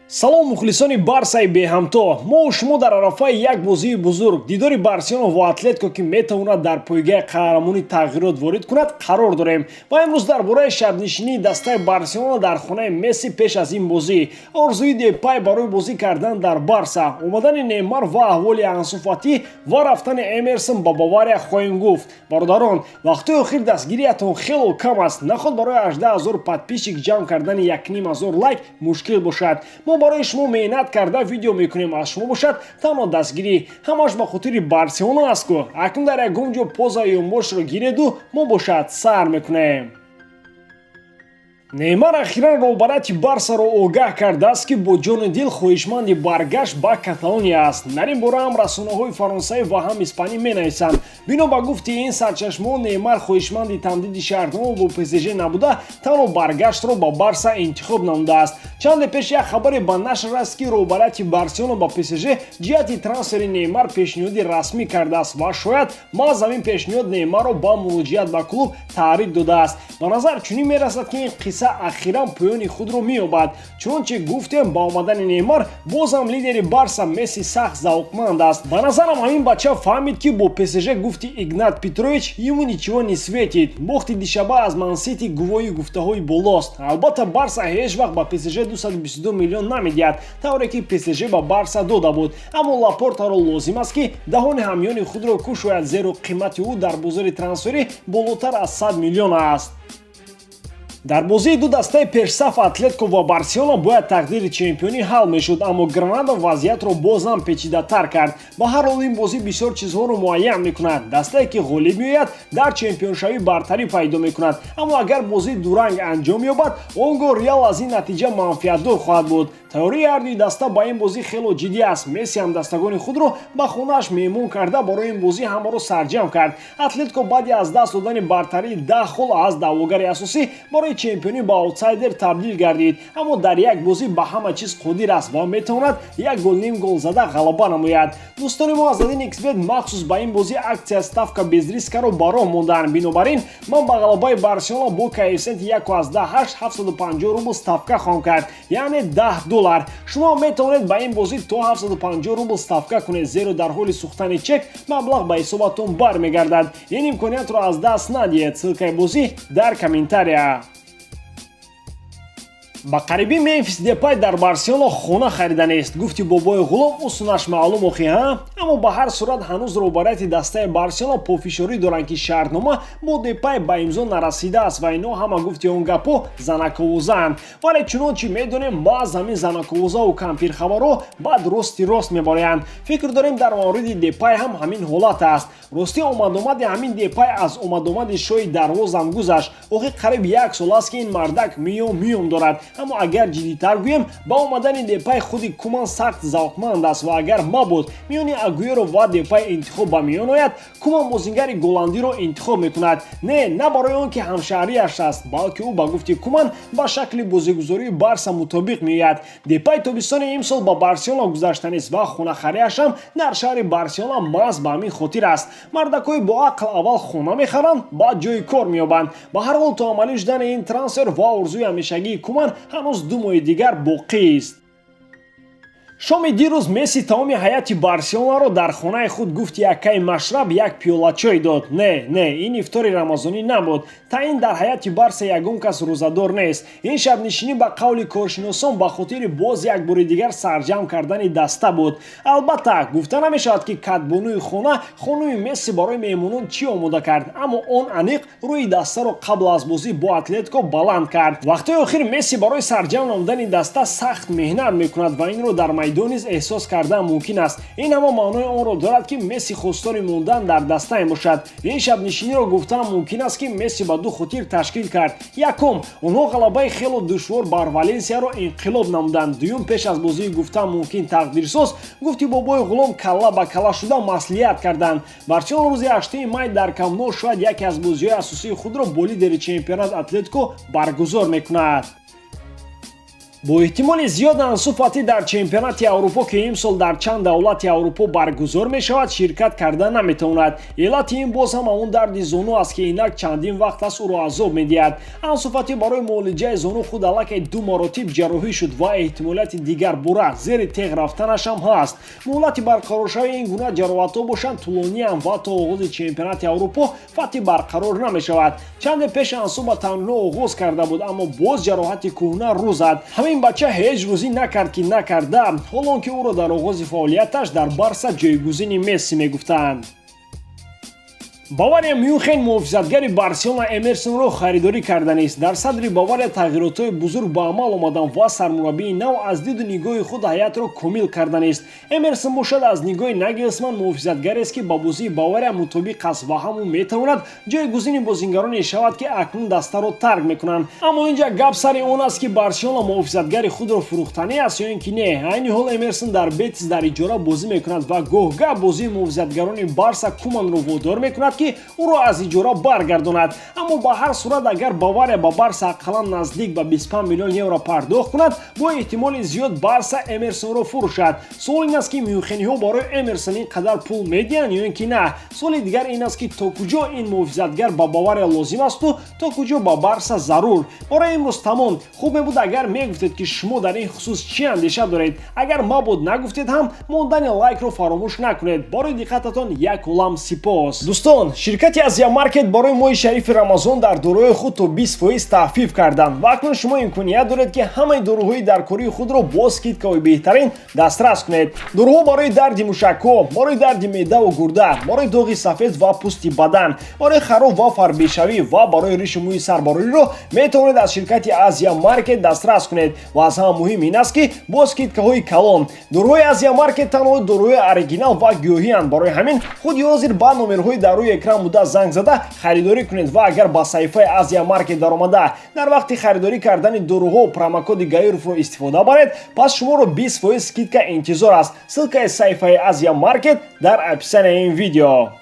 Салом, мухлисони Барсаи беҳамто! Мо шумо дар арафаи як бозии бузург, дидори Барселона ва Атлетико, ки метавонад дар пойгаи қаҳрамонӣ тағйирот ворид кунад, қарор дорем. Ва имрӯз дар бораи шабнишинии дастаи Барселона дар хонаи Месси пеш аз ин бозӣ, орзуи Депай барои бозӣ кардан дар Барса, омадани Неймар ва аҳволи Ансу Фати ва рафтани Эмерсон ба Бавария хоҳем гуфт. Бародарон, вақтҳои охир дастгириятон хело кам аст. Наход барои 18 ҳазор подписчик ҷамъ кардани 1500 лайк мушкил бошад? Мо барои шумо меҳнат карда видео мекунем, аз шумо бошад танҳо дастгирӣ. Ҳамаш ба хотири Барселона аст ку. Акнун дар ягон ҷо позаи ёнбошро гиреду мо бошад сар мекунем. Неймар ахиран роҳбарияти Барсаро огаҳ кардааст, ки бо ҷону дил хоҳишманди баргашт ба Каталония аст. Дар ин бора ҳам расонаҳои фаронсавӣ ва ҳам испанӣ менависанд. Бино ба гуфти ин сарчашмаҳо, Неймар хоҳишманди тамдиди шартнома бо ПСЖ набуда, танҳо баргаштро ба Барса интихоб намудааст. Чанде пеш як хабаре ба нашр раст, ки роҳбарияти Барселона ба ПСЖ ҷиҳати трансфери Неймар пешниҳоди расмӣ кардааст ва шояд маҳз ҳамин пешниҳод Неймарро ба муроҷиат ба клуб таҳрик додааст. Ба назар чунин мерасад, ки ин қисса ахиран поёни худро меёбад. Чунончи гуфтем, ба омадани Неймар боз ҳам лидери Барса Месси сахт завқманд аст. Ба назарам, ҳамин бача фаҳмид, ки бо ПСЖ, гуфти Игнат Петрович, ему ничего не светит. Бохти дишаба аз Мансити гувоҳи гуфтаҳои болост. Албатта, Барса ҳеҷ вақт ба ПСЖ 222 миллион намедиҳад, тавре ки ПСЖ ба Барса дода буд, аммо Лапортаро лозим аст, ки даҳони ҳамёни худро кушояд, зеро қимати ӯ дар бозори трансферӣ болотар аз 100 миллион аст. Дар бозии ду дастаи пешсаф, Атлетико ва Барселона, бояд тақдири чемпионӣ ҳал мешуд, аммо Гранада вазъиятро боз ҳам печидатар кард. Ба ҳар ҳол, ин бозӣ бисёр чизҳоро муайян мекунад. Дастае, ки ғолиб меояд, дар чемпионшавӣ бартарӣ пайдо мекунад, аммо агар бозии дуранг анҷом ёбад, он гоҳ Реал аз ин натиҷа манфиатдор хоҳад буд. Тайёрии ҳардуи даста ба ин бозӣ хело ҷиддӣ аст. Месси ҳам дастагони худро ба хонааш меҳмон карда, барои ин бозӣ ҳамаро сарҷамъ кард. Атлетико баъди аз даст додани бартарии 10 хол аз даъвогари асосӣ барои чемпионӣ ба аутсайдер табдил гардид, аммо дар як бозӣ ба ҳама чиз қодир аст ва метавонад як гол, ним гол зада ғалаба намояд. Дӯстони мо аз 1xBet махсус ба ин бозӣ акция «Ставка без риска» ро ба роҳ монданд. Бинобар ин ман ба ғалабаи Барселона бо коэффисиенти 1,8 750 рубл ставка хоҳам кард, яъне 10 доллар. Шумо метавонед ба ин бозӣ то 750 рубл ставка кунед, зеро дар ҳоли сӯхтани чек маблағ ба ҳисобатон бармегардад. Ин имкониятро аз даст надиҳед. Ссылка и бозӣ дар комментария. Ба қарибӣ Мемфис Депай дар Барселона хона хариданист, гуфти бобои ғулом. Усунаш маълум охи ҳа. Аммо ба ҳар сурат, ҳанӯз роҳбарияти дастаи Барселона пофишорӣ доранд, ки шартнома бо Депай ба имзо нарасидааст ва ино ҳама, гуфти он гапҳо, занаковозаанд. Вале чунончи медонем, маҳз ҳамин занаковозаву кампирхабарҳо баъд рости рост мебароянд. Фикр дорем, дар мавриди Депай ҳам ҳамин ҳолат аст. Ростӣ, омадомади ҳамин Депай аз омадомади шоҳи дарвозам гузашт. Охи қариб як сол аст, ки ин мардак миём миём дорад. Аммо агар ҷиддитар гӯем, ба омадани Депай худи Куман сахт завқманд аст ва агар мабод миёни Агуеро ва Депай интихоб ба миён ояд, Куман бозингари голландиро интихоб мекунад. Не, на барои он ки ҳамшаҳрияш аст, балки ӯ, ба гуфти Куман, ба шакли бозигузории Барса мутобиқ меояд. Депай тобистони имсол ба Барселона гузаштанист ва хонахариаш ҳам дар шаҳри Барселона маҳз ба ҳамин хотир аст. Мардакҳои боақл аввал хона мехаранд, баъд ҷои кор меёбанд. Ба ҳар ҳол, то амалӣ шудани ин трансфер ва орзуи ҳамешагии Куман ҳанӯз 2 моҳи дигар боқист. Шоми дирӯз Месси тамоми ҳайати Барселонаро дар хонаи худ, гуфти яккаи Машраб, як пиёла чой дод. Не, не, ин ифтори рамазонӣ набуд. Таъин дар ҳайати Барса ягон кас рӯзадор нест. Ин шабнишинӣ, ба қавли коршиносон, ба хотири боз як бори дигар сарҷамъ кардани даста буд. Албатта, гуфта намешавад, ки кадбонуи хона, хонуми Месси, барои меҳмонон чӣ омода кард, аммо он аниқ рӯи дастаро қабл аз бозӣ бо Атлетико баланд кард. Вақтҳои охир Месси барои сарҷамъ намудани даста сахт меҳнат мекунад ва инро дар майдон низ эҳсос кардан мумкин аст. Ин ҳама маънои онро дорад, ки Месси хостори мондан дар даста мебошад. Ин шабнишиниро гуфтан мумкин аст, ки Месси ба ду хотир ташкил кард. Якум, онҳо ғалабаи хело душвор бар Валенсияро инқилоб намуданд. Дуюм, пеш аз бозии, гуфтан мумкин, тақдирсоз, гуфти бобои ғулом, калла ба калла шуда маслиҳат карданд. Барселона рӯзи 8 май дар Камп Ноу шояд яке аз бозиҳои асосии худро бо лидери чемпионат Атлетико баргузор мекунад. Бо эҳтимоли зиёд Ансу Фати дар Чемпионати Аврупо, ки имсол дар чанд давлати Аврупо баргузор мешавад, ширкат карда наметавонад. Иллати ин боз ҳам ҳамон дарди зону аст, ки инак чандин вақт аст ӯро азоб медиҳад. Ансу Фати барои муолиҷаи зону худ аллакай ду маротиб ҷарроҳӣ шуд ва эҳтимолияти дигар бура зери теғ рафтанаш ҳам ҳаст. Муҳлати барқароршавии ин гуна ҷароҳатҳо бошанд тӯлониам ва то оғози Чемпионати Аврупо Фати барқарор намешавад. Чанде пеш Ансу ба тамринҳо оғоз карда буд, аммо боз ҷароҳати кӯҳна рӯ зад. Ҳамин бача ҳеҷ рӯзӣ накард, ки накарда, ҳолон ки ӯро дар оғози фаъолияташ дар Барса ҷойгузини Месси мегуфтанд. Бавария Мюнхен муҳофизатгари Барселона Эмерсонро харидорӣ карданист. Дар садри Бавария тағйиротҳои бузург ба амал омаданд ва сармураббии нав аз диду нигоҳи худ ҳайатро комил карданист. Эмерсон бошад, аз нигоҳи Нагелсман муҳофизатгарест, ки ба бозии Бавария мутобиқ аст ва ҳамун метавонад ҷойгузини бозингароне шавад, ки акнун дастаро тарк мекунанд. Аммо инҷа гап сари он аст, ки Барселона муҳофизатгари худро фурӯхтанӣ аст ё ин ки не. Айни ҳол Эмерсон дар Бетис дар иҷора бозӣ мекунад ва гоҳ-гаҳ бозии муҳофизатгарони Барса Куманро водор мекунад, ки ӯро аз иҷора баргардонад. Аммо ба ҳар сурат, агар Бавария ба Барса ақаллан наздик ба 25 миллион евро пардохт кунад, бо эҳтимоли зиёд Барса Эмерсонро фурӯшад. Суол ин аст, ки мюнхениҳо барои Эмерсон ин қадар пул медиҳанд ё ин ки на. Суоли дигар ин аст, ки то куҷо ин муҳофизатгар ба Бавария лозим асту то куҷо ба Барса зарур. Барои имрӯз тамом. Хуб мебуд, агар мегуфтед, ки шумо дар ин хусус чӣ андеша доред. Агар мабод нагуфтед ҳам, мондани лайкро фаромӯш накунед. Барои диққататон як олам сипос. Дӯстон, ширкати Азия Маркет барои моҳи шарифи Рамазон дар доруҳои худ то 20% тахфиф карданд ва акнун шумо имконият доред, ки ҳамаи доруҳои даркории худро бо скидкаҳои беҳтарин дастрас кунед. Доруҳо барои дарди мушакҳо, барои дарди меъдаву гурда, барои доғи сафед ва пӯсти бадан, барои хароб ва фарбешавӣ ва барои ришу мӯи сарбарориро метавонед аз ширкати Азия Маркет дастрас кунед. Ва аз ҳама муҳим ин аст, ки бо скидкаҳои калон. Доруҳои Азия Маркет танҳо доруҳои оригинал ва гиёҳиянд. Барои ҳамин худи ҳозир ба номерҳои дар рӯи экран буда занг зада харидорӣ кунед ва агар ба саҳифаи Азия Маркет даромада, дар вақти харидорӣ кардани доруҳо промокоди Гаюровро истифода баред, пас шуморо 20% скидка интизор аст. Ссылкаи саҳифаи Азия Маркет дар описанияи ин видео.